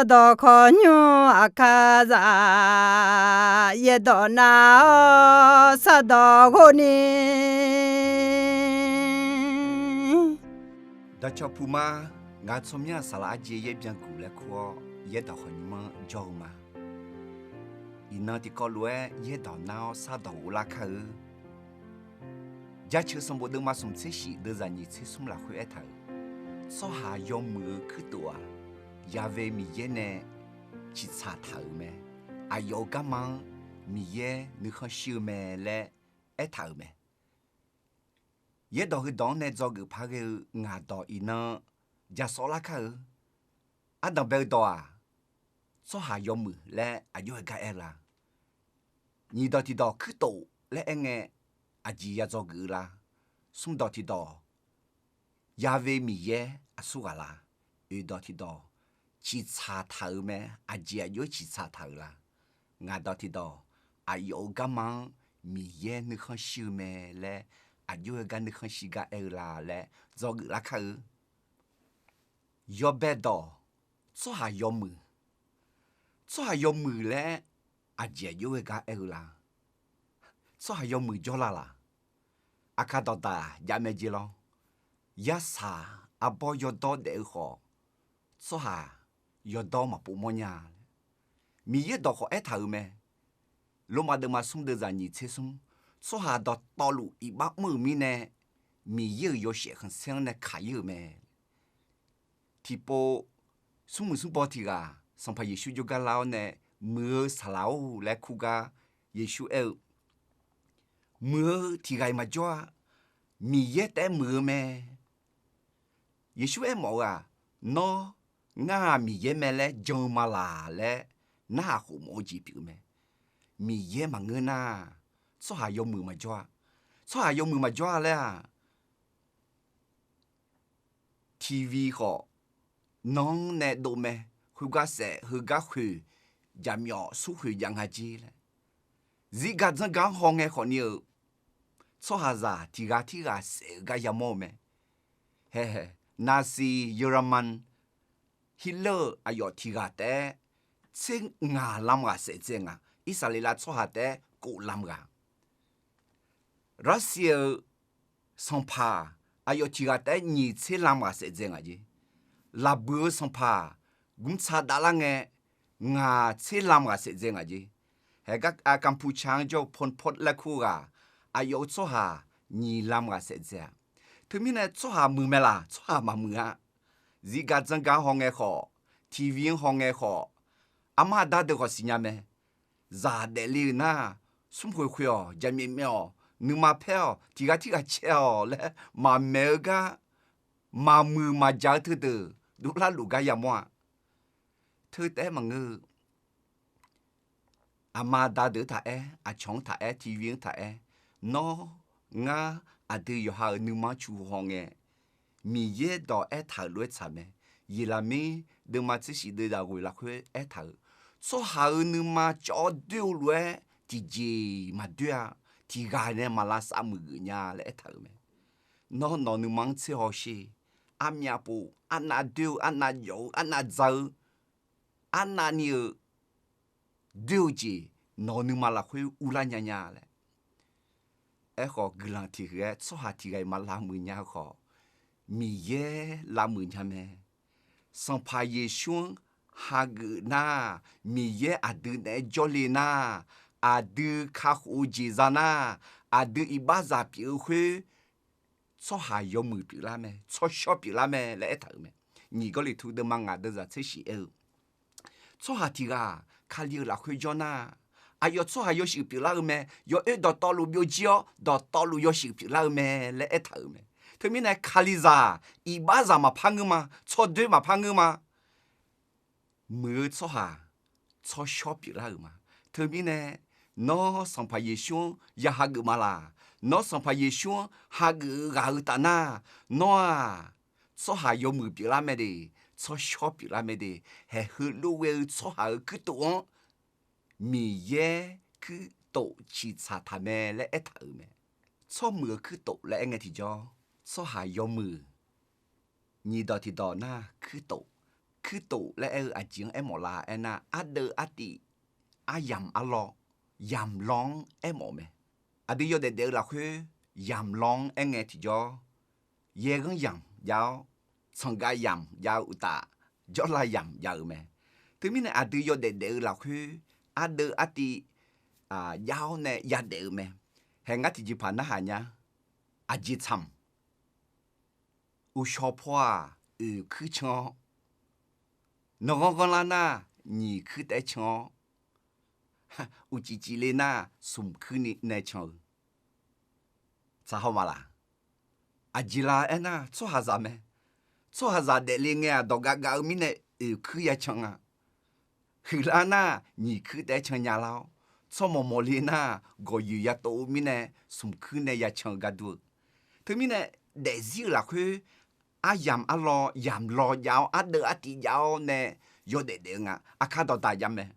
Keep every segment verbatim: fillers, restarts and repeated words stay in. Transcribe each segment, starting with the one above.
Sardawq khawqnymr aqkar zaq, yaerdawq nar-awr sardawq ghov ni. Dawqcawq puq ma. Ngaq-euq tsawrmyanr-aq saqlaq arjeq yaer byanguq laer kur-awr, yaerdawq khawqnymr-anr jawr-eu ma. Iqnan tiqkawv lof-aer yaerdawq nar-awr sardawq ghov lar kar-eu. Jaceuq sanqbof deuvma smq tser shif deuvzaq nyiq tser smr lafkhoer aertaq-euq, tsawrhaq yawmuiq-eu kuirtof-aq, Yaqve Miqyaer nae ciqtsaq taq-euq mae. Aqyawf-euq garma-anr Miqyaer nuikhanr shir-eu mae laer aertaq-euq mae. Yaerdawq heudawq-anr nae dzawgeuf par ghae-eu ngaq dawq iqnan ja sawv lar kar-eu. Ardanqbae-eu dawq-aq, tsawrhaq yawmuiq laer aqjox-aer gar aer-eu la? Nyiq dawq tiqdawq kuirtof laer aerngae, aqjeq ya dzawgeuf-eu la? Smr dawq tiqdawq, Yaqve Miqyaer aqsur ghaq la? Oeq dawq tiqdawq, ciqtsaq taq-euq mae. Aqjeq aqjox-aer ciqtsaq taq-euq la? Ngaq dawq tiqdawq, aqyawf-euq garma-anr Miqyaer nuikhanr shir-eu mae laer, aqjox-aer gar nuikhanr shir gar aer-eu la laer dzawgeuf lar kar-eu. Yawbae dawq, tsawrhaq yawmuiq. Tsawrhaq yawmuiq laer aqjeq aqjox-aer gar aer-eu la? Tsawrhaq yawmuiq jawrla laq? Aqkar dawqdaq jav mae jeq lawr. Yarsaq arbawr yawdawr daef-eu khawf, tsawrhaq yawdawr maqpov mawrnya laer Miqyaer dawq khawf aertaq-euq mae. Lormav deuvma smr deuvzaq nyiq tser smr, tsawrhaq dawqtawvluf iqbax mr-euq mirnae, Miqyaer-euq yawshaef khanqsaer-anr nae kaq-ir-euq mae. Tiqpov smrmuiq smrbaw tiq ghaq Sanqpaq Yeqsur jawrgar lar-awr nae, Muiq-eu saqlaq-or laer kur gar Yeqsur aer-eu, Muiq-eu tiq ghaq-iq maqjawr-a. Miqyaer taef-aer muiq-eu mae. Yeqsur aermawf-eu-aq, Nawr, ngar-aq Miqyaer mae laer jan-eu ma laq laer narhaq khof mawf-eu jeq pyeuf-eu mae. Miqyaer maqngeur nar, tsawrhaq yawmuiq maqjawr-a. Tsawrhaq yawmuiq maqjawr-a laer-aq, TV khawf nanr nae dov mae. Khoergar saef, heugar khoeq, jaqmyawf smrkhoeq jav nga jer laer, zirgaq dzanrgaq-anr hawngae khawfni-euq tsawrhaqzaq tiq ghaq tirghaq saef-eu gar yamawr-eu mae. Hae, Nazi German Hitler-euq aqyawf tiq ghaq taef-aer tser ngaq lam ghaq saef dzae nga. Irsaqleqlav tsawrhaq taef-aer kov lam ghaq. Russia-euq sanqpaq aqyawf tiq ghaq taef-aer nyiq tser lam ghaq saef dzae nga jer. Laqbuiq-eu sanqpaq gmrtsa davlar ngae, ngaq tser lam ghaq saef dzae nga jer. Haegar Kampuchea-anr jawr-eu Pol Pot laer kur-eu ghaq, aqyawf-euq tsawrhaq nyiq lam ghaq saef dzae-a. Teumirnae tsawrhaq muiq mae laq? Tsawrhaq maqmuiq-a. Zirgaq dzanrgaq-anr hawngae khawf, TV-anr hawngae khawf, armar aqda deuq khawf siqnya mae. Zaq daefle-euq nar, smrkhoeq khoeq-awq, jaqmyawf myawf-awq, nuima paer-awq, tiq ghaq tirghaq cae-awq laer maqmaeq-eu gar, maqmuiq maqjaq-eu teudeuq dovlar luf gar yamawr-a. Teu taef-aer maqngeur-eu, aqma aqda deuq-anr taq aer, aqcawq-anr taq aer, TV-anr taq aer, nawr, ngar, aqdui yawqha-euq nuima-anr cu haw ngae, Miqyaer dawq aertaq-euq lof-aer tsaq mae. Yeqlaqmir deuvma tser shif deuvzaq ghoeq lafkhoer aertaq-euq, tsawrhaq-euq nuima cawv-awr doer-eu lof-aer tiqjeq-iq maqdoer-a. Tiq ghaq nae maq lavsav muiq geuf nya laer aertaq-euq mae. Nawr, nawq nuima-anr tser hawsher. Armyav pov, arnav doer-eu, arnav jawf-eu, arnav dza-eu, arnavni-euq doer-eu jeq nawq-eu nuima lafkhoer uvlar nya nya laer. Aerkhawf, guiqlanq tiq huiq-aer tsawrhaq tiq ghaq-iq maq lavmuiq nya-eu khawf, Miqyaer lavmuiq nya mae. Sanqpaq Yeqsur-anr hageuf nar, Miqyaer aqdui naeq-aer jawrle nar, aqdui kakhof-eu jeq za nar, aqdui iqbaxzaq pyeuf-eu khoer, tsawrhaq yawmuiq pyeuflar mae, tsawrshawr pyeuflar mae laer aertaq-euq mae. Nyiq Gawrliqtu deuvma ngaq deuvzaq tser shif aer-eu, tsawrhaq tiq ghaq Kali-euq lafkhoer jawr nar, aqyawf tsawrhaq yawshuif pyeuflar-eu mae. Yawoer dawqtawvluf byovjir-awr, dawqtawvluf yawshuif pyeuflar-eu mae laer aertaq-euq mae. Teumirnae Kalizaq, iqbaxzaq maqpar ngeur ma, tsawrdoer maqpar ngeur ma. Muiq-eu tsawrhaq tsawrshawr pyeuflar-euq ma. Teumirnae, nawr Sanqpaq Yeqsur-anr ya hageuf ma laq? Nawr Sanqpaq Yeqsur-anr hageuf-eu ghaq-eu taf nar, nawr-aq, tsawrhaq yawmuiq pyeuflar mae de, tsawrshawr pyeuflar mae de. Haeq heulof ghae-eu tsawrhaq-euq kuirtof-anr Miqyaer kuirtof ciqtsaq taq mae laer aertaq-euq mae. Tsawrmuiq-eu kuirtof laer aer ngae tiqjawr, tsawrhaq yawmuiq. Nyiq dawq tiqdawq nar kuirtof. kuirtof laer aer-eu aqjeq-anr aermawf la aernar, ardeuv artiv, aryamq arlawr, yamq lawr-anr aermawf-eu mae. Aqdui yawdaef daef-eu lafkhoer yamq lawr-anr aerngae tiqjawr, yaerghanr yamq jav-awr, tsanqgav yamq jav-eu uqtaf, jawrlav yamq jav-euq mae. Teumirnae aqdui yawdaef daef-eu lafkhoer ardeuv artiv jav-awr nae yadaef-eu mae. Hae ngar tiqjeqpaq narhaq nya. Aqjeq tsaq-mq. Uqshawq paw-aq, oeq kuir can-awr, nanqghanr ghanrlar nar, nyiq kuir taef-aer can-awr, uqcif cifle nar, smq kuir ni nae can-eu tsaq haw ma laq. Aqjeq la aernar, tsawrhaqzaq mae. Tsawrhaqzaq daefle ngae-aq, dawq gavgav-eu mirnae oeq kuir ya can nga. Huiqlar nar, nyiq kuir taef-aer can nya lar-awr, tsawrmawq mawqle nar, gawqyoeq ya tov-eu mirnae, smq kuir nae ya can-eu gar dur-eu. Teumirnae, daefzir-euq lafkhoer aryamq arlawr, yamq lawr jav-awr, ardeuv artiv jav-awr nae yawdaef daef-eu nga. Aqkar dawqdaq jav mae.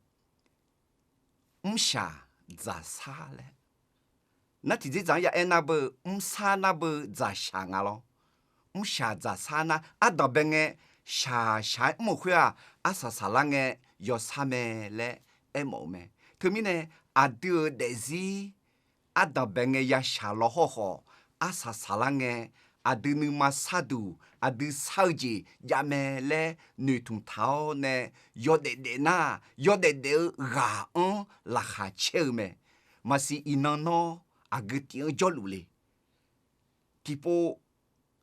Mrshaq dzaqsar laer, nar tiqdzerdzaq-anr ya aer nar beu, mrsar nar beu dzaqshaq nga lawr. Mrshaq dzaqsar nar ardanq bae ngae, shaqshaq-aer mr-euq khoer-aq, arsaq saqlar ngae yawsar mae laer aermawf-eu mae. Teumirnae, aqdui-euq daefzir ardanq bae ngae ya shaq law hawrkhawf, arsaq saqlar ngae, aqdui nuima sarduq aqdui sar-eu jeq javmae laer noeqtmq taq-awr nae yawdaef daef nar, yawdaef daef-eu ghaq-anr laqkhaq caer-eu mae. Maqsiq iqnan nawr aqgeu tif-anr jawrluf le. Tiqpov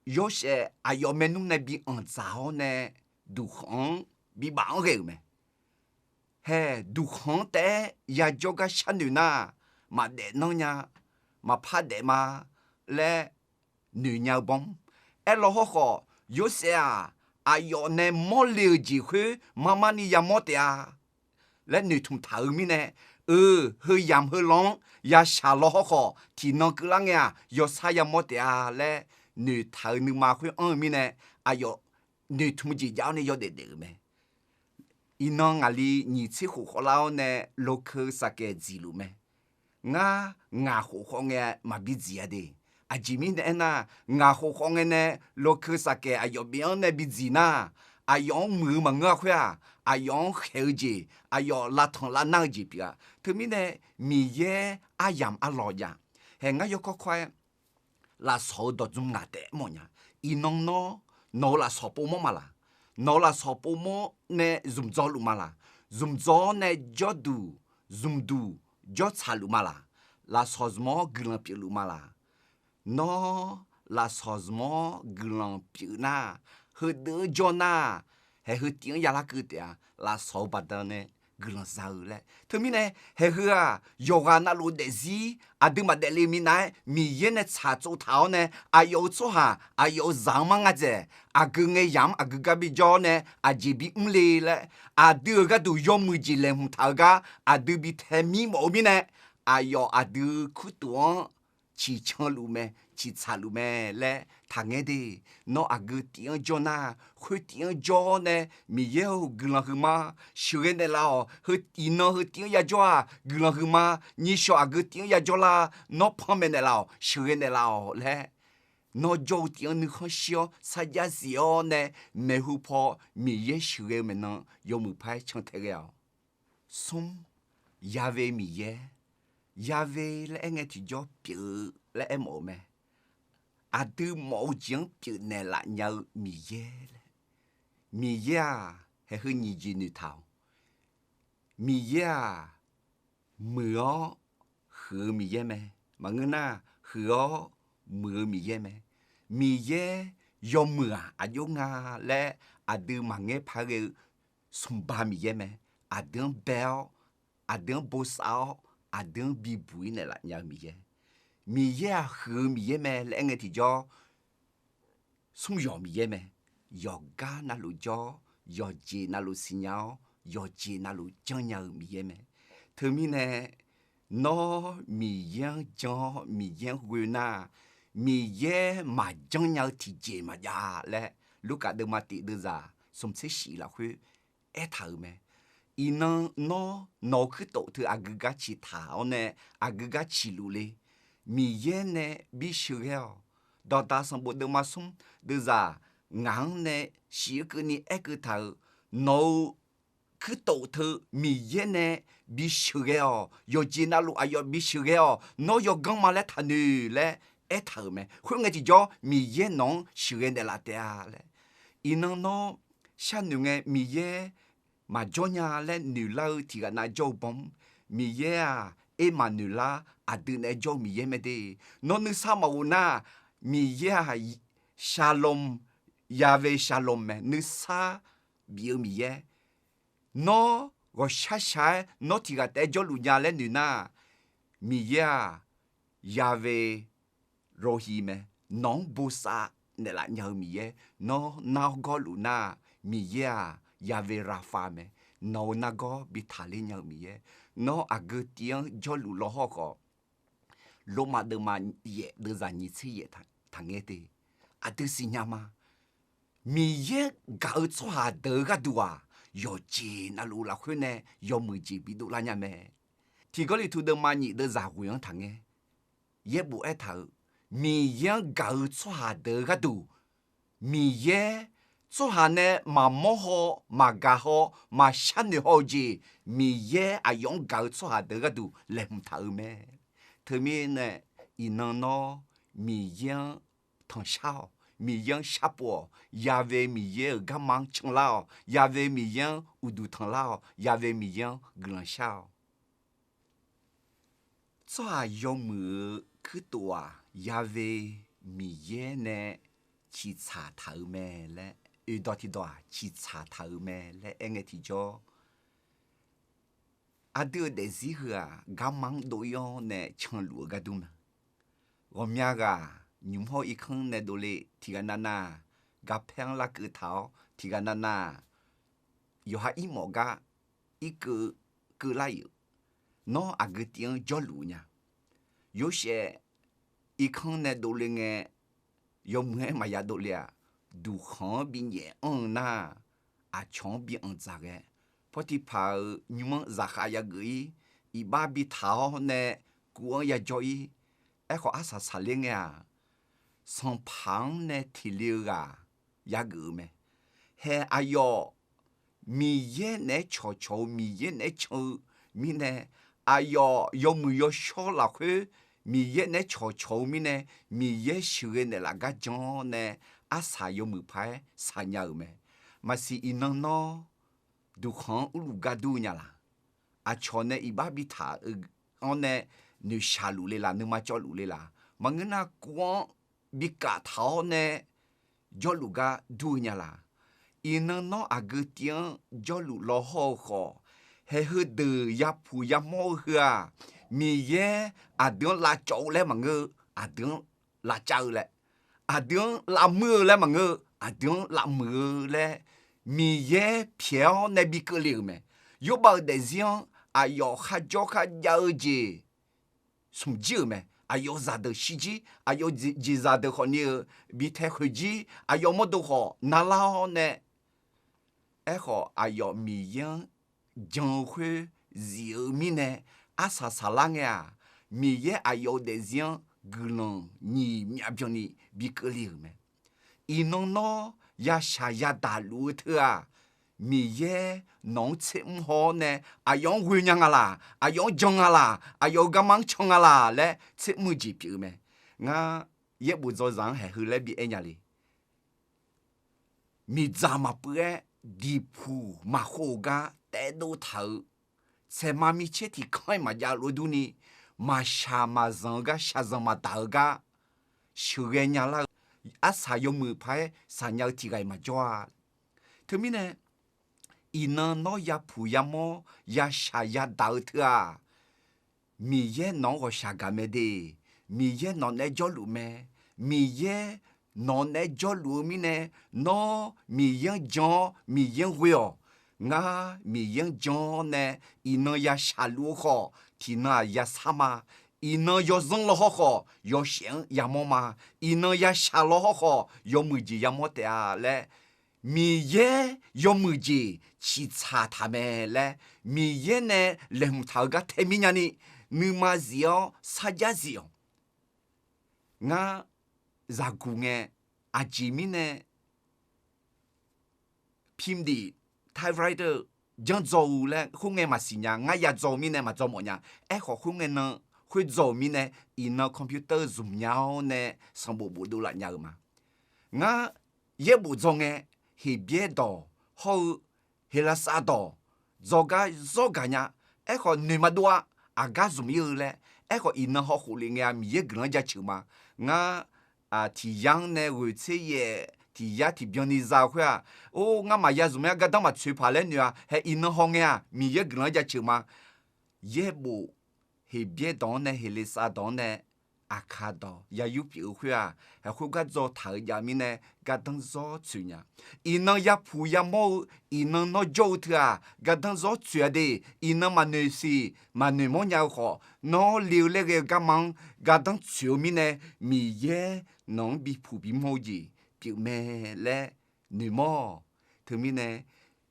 Yorsaev aqyawf maernmr nae bi anqdzaq-awr nae duqkhanq-anr bibaf-anr ghae-euq mae. Hae, duqkhanq-anr taef-aer yajawr gar sharnoeq nar, maqdaef nanr nya, maqpar daef ma laer noeq nya-eu banr. Aerlaw hawrkhawf, Yorsaev-aq, aqyawf nae mawrle-euq jeq khoer marmarni yamawr taef-a laer noeqtmq taq-eu mirnae, eu, heu yamq heu lawr-anr yashaq law hawrkhawf, tiqnan keuvlar ngae-aq, yawsar yamawr taef-a laer noeqtaq-eu nuima khoer anr-eu mirnae, aqyawf noeqtmq jeq jav-awr nae yawdaef daef-euq mae. Iqnan ngaqli nyiq tser khof khawvlar-awr nae lokeu saqkaeq dziqluf mae. Ngar ngaq khof khawv ngae maqbi dziq-a de. Aqjeq mirnae aernar, ngaq khof khawv ngae nae lokeu saqkaeq aqyawf bif-anr nae bi dziq nar, aqyawf-anr muiq-eu maqngeur-a khoer-aq, aqyawf-anr khaeq-eu jeq, aqyawf lavtanq lavnar-eu jeq pyeuf-a. Teumirnae Miqyaer aryamq arlawq jav. Hae ngar yawkawr kawr-aer lafsawq-eu dawqdzm ngaq taef mawf nya. Iqnan nawr nawq-euq lafsawq povmawr ma laq? Nawq-euq lafsawq povmawr nae zmqdzawr luf ma laq? Zmqdzawr-awr nae jawrduq zmqduq jawrtsaq luf ma laq? Lafsawq zmq-awr guiqlanq pyeufluf ma laq? Nawr lafsawq zmq-awr guiqlanq pyeuf nar, heudeuq-anr jawr nar, hae heu tiv-anr yalar keuv taef-a. Lafsawq-eu baqdanae guiqlanq za-eu laer. Teumirnae, hae heu-aq, yawqghaq navluf daefzir aqdui maqdaef le minav-aer Miqyaer nae tsaqtsov taq-awr nae, aqyawf-euq tsawrhaq aqyawf-euq zaq-anr mar nga dzaeq, aqgeu ngae yamq-anr aqgeu gar bijawr-awr nae aqjeq bimr le laer, aqdui-euq gharduq yawmuiq jeq laeqhmq taq-eu gar aqdui bi tae mir mawf-eu mirnae, aqyawf aqdui-eu kurtof-anr ciqcan luf mae, ciqtsaq luf mae laer taqngaer de. Nawr aqgeu tiv-anr jawr nar, khoer tiv-anr jawr-awr nae Miqyaer-or guiqlanq huiqma sheuqghae naeqlaf-awq. Heu iqnan heu tiv-anr yajawr-aq guiqlanq huiqma, nyishawq aqgeu tiv-anr yajawr lar, nawr panmaeq naeqlaf-awq, sheuqghae naeqlaf-awq laer, nawr jawr-eu tiv-anr nuikhanr shir-awr sarjax zif-awr nae maeqhu paw Miqyaer sheuqghae-eu maeqnan yawmuiq par-aer cantae ghae-awq. Smr, Ya've Miqyaer. Ya've laer aer ngae tiqjawr pyeuf-eu laer aermawf-eu mae. Aqdui mawf-eu jeq-anr pyeufnaeq laf nya-eu Miqyaer laer. Miqyaer-aq, hae heu nyiq jeq noeqtaq-awq. Miqyaer-aq, muiq-awr huiq-eu Miqyaer mae. Maqngeur nar, huiq-awr muiq-eu Miqyaer mae. Miqyaer yawmuiq-aq aqjox nga laer aqdui maqngaer paq ghae-eu smqba Miqyaer mae. Aqdui-anr bae-awr, aqdui-anr bosav-awr, aqdui-anr bibuq-ir naeqlaf nya-eu Miqyaer. Miqyaer-aq huiq-eu Miqyaer mae laer aer ngae tiqjawr, smr yawq Miqyaer mae. Yawqgar navluf jawr, yawqjeq navluf siqnya-awr, yawqjeq navluf janrnya-eu Miqyaer mae. Teumirnae, nawr Miqyaer-anr jan-awr Miqyaer-anr ghoe nar, Miqyaer maqjanr nya-eu tiqjeq maqjav laer, Lurkaf deuvma tif deuvzaq smq tser shif lafkhoer aertaq-euq mae. Iqnan nawr nawq-eu kuirtof teu aqgeu gar ciqtaq-awr nae aqgeu gar ciqluf le. Miqyaer nae bisheuqghae-awq. Dawqdaq sanqbof deuvma smr deuvzaq ngaq-anr nae shif-eu keuvni aerkeuv taq-euq nawq-euq kuirtof teu Miqyaer nae bisheuqghae-awq. Yawqjeq navluf aqyawf bisheuqghae-awq. Nawr yawganr ma laer taqnoeq laer aertaq-euq mae. Khoerngae tiqjawr Miqyaer nawq-anr sheuqghae naeqlaf taef-a laer. Iqnan nawr sharnoeq ngae Miqyaer maqjawr nya laer noeqlar-eu tiqghaq nav jawr-eu baw-anr, Miqyaer-aq, ermaqnoeq lar aqdui naeq-aer jawr-eu Miqyaer mae de. Nawr nuisar maqghof nar, Miqyaer-aq, Shalom, Yahweh Shalom mae, nuisar bif-eu Miqyaer. Nawr ghawqshar shaq-aer nawr tiqghaq taef-aer jawrluf nya laer noeq nar, Miqyaer-aq, Yahweh Rohi mae, nawq-anr bosav naeqlaf nya-eu Miqyaer. Nawr nargawr luf nar, Miqyaer-aq, Yahweh Rapha mae, nawq-euq nargawr bi taqler nya-eu Miqyaer. Nawr aqgeu tiv-anr jawrluf law hawr khawf, Lormav deuvma yaef deuvzaq nyiq tser yaef taqngae de. Aqdui siqnya ma. Miqyaer gaq-eu tsawrhaq deuq-eu gharduq-aq, yawqjeq navluf lafkhoer nae yawmuiq jeq bidov lar nya mae. Tiq Gawrliqtu deuvma nyiq deuvzaq ghoeq-anr taqngae. Yaerbof aertaq-euq, Miqyaer-anr gaq-eu tsawrhaq deuq-eu gharduq, Miqyaer tsawrhaq nae maqmawr haw, maqgaq haw, maqshar noeq haw-eu jeq, Miqyaer aqyawf-anr gaq-eu tsawrhaq deuq-eu gharduq laeqhmq taq-euq mae. Teumirnae, iqnan nawr Miqyaer-anr tanqshar-awq. Miqyaer-anr sharpov-awq. Yahweh Miqyaer-euq garma-anr canlar-awq. Yahweh Miqyaer-anr uqduq tanqlar-awq. Yahweh Miqyaer-anr guiqlanq shar-awq. Tsawrhaq yawmuiq-eu kuirtof-aq, Yahweh Miqyaer nae ciqtsaq taq-euq mae laer, oeqdawq tiqdawq-aq ciqtsaq taq-euq mae laer aerngae tiqjawr, aqdui-euq daefzir heu-aq, garma-anr dov-ir-awr nae canluf-eu gar dur ma. Ghawqmya ghaq nymq hawr irkanr nae dovle tiqghaq navnav, garpaer-anr larkeuv taq-awr tiqghaq navnav, yawqha irmawf gar irkeuv keuvlar-iq-eu, nawr aqgeu tiv-anr jawrluf nya. Yorsaev irkanr nae dovle ngae, yawmuiq-aer maqya dovle-aq, duqkhanq-anr binyaef anr-eu nar, aqcawq-anr bi anqdzaq ghae, Pawrtiqpaq-euq nymr-anr zaqkhav yageuf-ir, iqbax bitaq-awr nae kuv-anr yajawr-ir. Aerkhawf arsaq saqler ngae-aq, sanqpaq-anr nae tiqle-eu ghaq yageuf-eu mae. Hae aqyawf Miqyaer naeq-aer cawqcawq-eu, Miqyaer naeq-aer can-eu mirnae, aqyawf yawmuiq yawshawr lafkhoer Miqyaer naeq-aer cawqcawq-eu mirnae, Miqyaer sheuqghae naeqlaf gar jan-awr nae, arsaq yawmuiq paq-aer saqnya-euq mae. Maqsiq iqnan nawr duqkhanq-anr urluf gar dur-eu nya laq? Aqcawq nae iqbax bitaq-eu-anr nae noeqshaq luf le laq, nuima cawv luf le laq? Maqngeur nar kuv-anr bikaf taq-awr nae jawrluf gar dur-eu nya laq? Iqnan nawr aqgeu tiv-anr jawrluf law hawr-eu khawf, haeq heudeuq yapuq yamawr-eu heu-aq, Miqyaer aqdui-anr lavcawv-eu laer maqngeur-eu, aqdui-anr lavcav-eu laer, aqdui-anr lavmuir-eu laer maqngeur-eu, aqdui-anr lavmuiq-eu laer, Miqyaer pyaeq-awr nae bi keuvle-euq mae. Yorbav-euq daefzir-anr aqyawf kharjawr kharjav-eu jeq smq jir-euq mae. Aqyawf zaqdeuq shirjir, aqyawf jeqzaq deuq khawfni-eu bi tae khoeqjir, aqyawf mawrdo khawf narlar-awr nae, aerkhawf aqyawf Miqyaer-anr jan-eu khoer zif-eu mirnae, arsaq saqlar ngae-aq, Miqyaer aqyawf-euq daefzir-anr guiqlanq nyiq myav byanni bi keuvle-euq mae. Iqnan nawr yashaq yadaq luf-eu teu-aq, Miqyaer nawq-anr tser mr haw-awr nae, aqyawf-anr ghoe nya nga laq, aqyawf-anr jan nga laq, aqyawf-euq garma-anr can nga laq laer tser mr-eu jeq pyeuf-eu mae. Ngar yaerbof dzawzaq-anr haeq heu laer bi aer nya le. Miqdzaq maqpuiv-aer diqpuq maqkhov-euq gar taevdov taq-euq, saeqma micaer tiqkanr-aer maqjav lof-aer durni, maqshaq maqzanq-eu gar, shaqzanq maqdaq-eu gar sheuqghae nyalar-eu, arsaq yawmuiq paq-aer saqnya-eu tiq ghaq-iq maqjawr-a. Teumirnae, iqnan nawr yapuq yamawr yashaq yadaq-eu teu-aq, Miqyaer nawq-anr ghawqshaq gaq mae de. Miqyaer nawq naeq-aer jawrluf mae. Miqyaer nawq naeq-aer jawrluf-eu mirnae, nawr Miqyaer-anr jan-awr Miqyaer-anr ghoe-awq. Ngar Miqyaer-anr jan-awr nae iqnan yashaq luf-eu khawf, tiqnan-aq yasar ma. Iqnan yawzanr law hawr khawf, yawshaef-anr yamawr ma. Iqnan yashaq law hawr khawf, yawmuiq jeq yamawr taef-a laer, Miqyaer yawmuiq jeq ciqtsaq taq mae laer, Miqyaer nae laeqhmq taq-eu gar tae mir nyani, nuima zif-awr sarjax zif-awq. Ngar zaqguq ngae, aqjeq mirnae พิมพ์ดีด typewriter janrdzaw-eu laer khoerngae maqsiq nya. Ngar yadzaw-eu mirnae maqdzaw mawf nya. Aerkhawf khoerngae nan khoerdzaw-euq mirnae, iqnan computer zmq nya-awr nae sanqbof bofdov laf nya-eu ma. Ngar yaerbof dzaw ngae, Heqbyaer dawq hawr-eu Heqlaqsar dawq dzawgar zawr gaq nya. Aerkhawf noeq maqdov-a. Aqgar zmq ir-eu laer. Aerkhawf iqnan hawkhof lef ngae-a, Miqyaer guiqlanq-anr jaceuq ma. Ngar tiq yar-anr nae ghoeq tser yaef tiq yar tiqbyan ni za-eu khoer-aq, or, ngar maqya zmq-aer gardanr maqtsoeq paq laer noeq-a. Hae iqnan haw ngae-aq, Miqyaer guiqlanq-anr jaceuq ma. Yaerbof Heqbyaer dawq-anr nae Heqlaqsar dawq-anr nae Aqkaq dawq yayur pyeuf-eu khoer-aq, haeq khoergar dzaw taq-eu jav mirnae gardanr zawr tsoeq nya. Iqnan yapuq yamawr-eu, iqnan nawr jawr-eu teu-aq, gardanr zawr tsoeq-a de. Iqnan maqnoeq siq maqnoeq mawrnya eu khawf, nawr le-eu laer ghae-eu garma-anr gardanr tsoeq-eu mirnae, Miqyaer nawq-anr bipuq bimawr-eu jeq pyeufmae laer noeqmawr-awq. Teumirnae,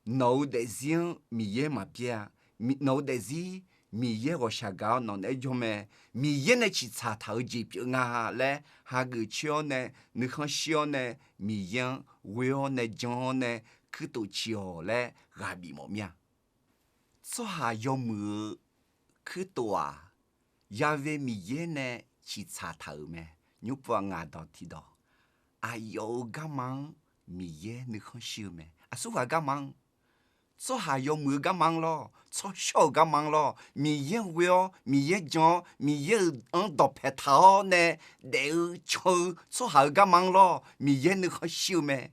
nawq-eu daefzir-anr Miqyaer maqbyaer-a. Nawq-eu daefzir Miqyaer ghawqshaq gaq-awr nawq naeq-aer jawr mae. Miqyaer nae ciqtsaq taq-eu jeq pyeuf nga laer hageuf coer-awr nae, nuikhanr shir-awr nae, Miqyaer-anr ghoe-awr nae jan-awr nae kuirtof ciq-awq laer ghaq bif mawf mir-a. Tsawrhaq yawmuiq-eu kuirtof-aq, Ya've Miqyaer nae ciqtsaq taq-euq mae. Nymrpov-aq ngaq dawq tiqdawq, aqyawf-euq garma-anr Miqyaer nuikhanr shir-eu mae. Aqsurghaq garma-anr, tsawrhaq yawmuiq-eu garma-anr lawr, tsawrshawr-euq garma-anr lawr, Miqyaer-anr ghoe-awr, Miqyaer jan-awr, Miqyaer-euq anr dawqpae taq-awr nae daef-eu can-eu tsawrhaq-euq garma-anr lawr, Miqyaer nuikhanr shir-eu mae.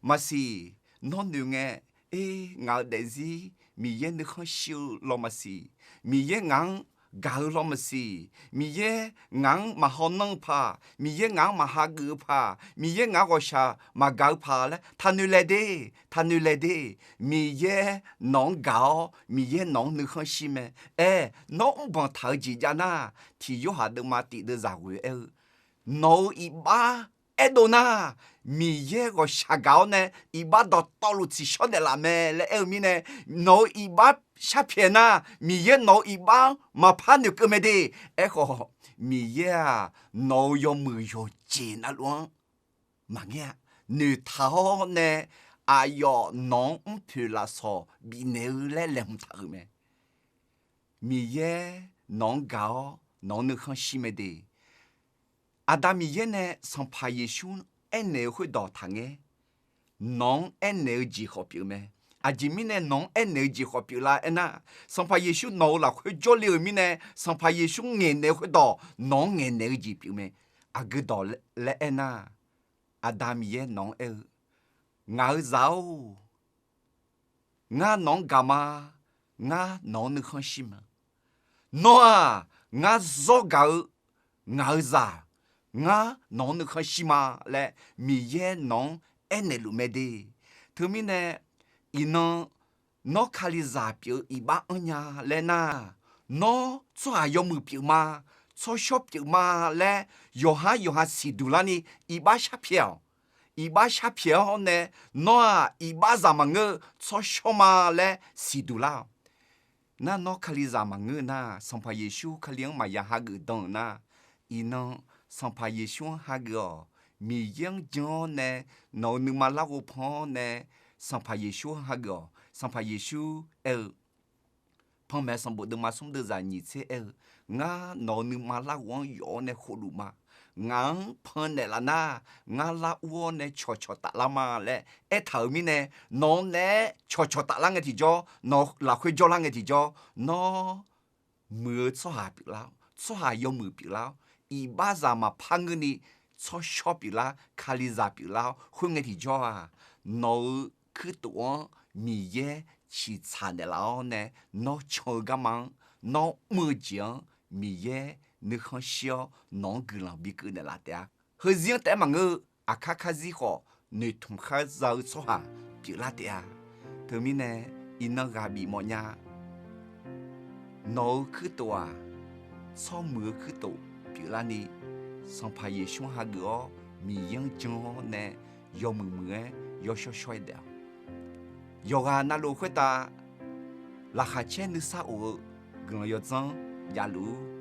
Maqsiq, nawr noeq ngae, er, ngaq-euq daefzir Miqyaer nuikhanr shir-eu law maqsiq. Miqyaer ngaq-anr gaq-eu law maqsiq. Miqyaer ngaq-anr maqhaw nanr-eu paq, Miqyaer ngaq-anr maqhageuf-eu paq, Miqyaer ngaq-anr ghawqshaq maqgaq-eu paq laer taqnoeq laeq de, taqnoeq laeq de. Miqyaer nawq-anr gaq-awr, Miqyaer nawq-anr nuikhanr shir mae. Aer, nawr mrbanq taq-eu jeq jav nar, tiq Yorhaq deuvma tiq deuv zaq ghoeq aer-eu, nawq-euq iqbax aerdov nar, Miqyaer ghawqshaq gaq-awr nae iqbax dawqtawvluf tsiqshawr naeqlaf mae laer aer-eu mirnae, nawq-euq iqbax sharpyaeq nar, Miqyaer nawq-euq iqbax-anr maqpar noeqkeuv mae de. Aerkhawf, Miqyaer-aq, nawq-euq yawmuiq yawqjeq navluf-anr maqngeur-a. Noeqtaq-awr nae aqyawf nawq-anr mrpoeq lafsawq bifnaeq-eu laer laeqhmq taq-euq mae. Miqyaer nawq-anr gaq-awr nawq-anr nuikhanr shir mae de. Aqda Miqyaer nae Sanqpaq Yeqsur-anr aernaeq-eu khoerdawq taqngaer, nawq-anr aernaeq-eu jeq khawf pyeuf mae. Aqjeq mirnae nawq-anr aernaeq-eu jeq khawf pyeuflar aernar, Sanqpaq Yeqsur nawq-euq lafkhoer jawrle-euq mirnae, Sanqpaq Yeqsur ngaeqnaeq-eu khoerdawq nawq-anr ngaeqnaeq-eu jeq pyeuf mae. Aqgeu dawq laer aernar, Aqda Miqyaer nawq-anr aer-eu, ngaq-euq zaq-or, ngar nawq-anr gaq ma. Ngar nawq-anr nuikhanr shir ma. Nawr-aq, ngar zawr gaq-eu ngaq-euq zaq, ngar nawq-anr nuikhanr shir ma laer Miqyaer nawq-anr aernaeq luf mae de. Teumirnae, iqnan nawr Kalizaq pyeuf-eu iqbax anrnya laer nar, nawr tsawrhaq yawmuiq pyeuf ma, tsawrshawr pyeuf ma laer yawqhar yawqha siqduq larni iqbax sharpyaeq-awq. Iqbax sharpyaeq-awr nae, nawr-aq iqbaxzaq maqngeur-eu tsawrshawr ma laer siqduq lar-awq. Nar nawr Kalizaq maqngeur-eu nar, Sanqpaq Yeqsur Kali-anr maqya hageuf dan-euq nar, iqnan Sanqpaq Yeqsur-anr hageuf-awq. Miqyaer-anr jan-awr nae, nawq-euq nuima larghov pan-awr nae, Sanqpaq Yeqsur-anr hageuf-awq. Sanqpaq Yeqsur aer-eu, Panmaeq sanqbof deuvma smr deuvzaq nyiq tser aer-eu, ngar nawq-euq nuima larghov-anr yawf-awr nae khovluf ma. Ngaq-anr pannaeq laf nar, ngar lar ur-awr nae cawqcawq taflar ma laer aertaq-euq mirnae, nawq-anr naeq-aer cawqcawq taflar ngae tiqjawr, nawq lafkhoer jawrlar ngae tiqjawr, nawr muiq-eu tsawrhaq pyeuflar-awr, tsawrhaq yawmuiq pyeuflar-awr, iqbaxzaq maqpar ngeurni tsawrshawr pyeuflar, Kalizaq pyeuflar-awr khoerngae tiqjawr-aq, nawq-euq kuirtof-anr Miqyaer ciqtsaq naeqlaf-awr nae, nawr can-eu garma-anr, nawr mr-eu jeq-anr Miqyaer nuikhanr shir-awr nawq-anr guiqlanq bikeuv naeqlaf taef-a. Heuzir-anr taef-aer maqngeur-eu, aqkar karzir khawf noeqtmq khar za-eu tsawrhaq pyeuflar taef-a. Teumirnae, iqnan ghaq bif mawfnya. Nawq-euq kuirtof-aq, tsawrmuiq-eu kuirtof pyeuflarni, Sanqpaq Yeqsur-anr hageuf-awr Miqyaer-anr jan-awr nae yawmuiq muiq-aer yawshawr shawr-aer daef-awq. Yawqghaq navluf khoertav laqkhaq caer nuisar of-eu guiqlanq yawdzanr javluf-ur.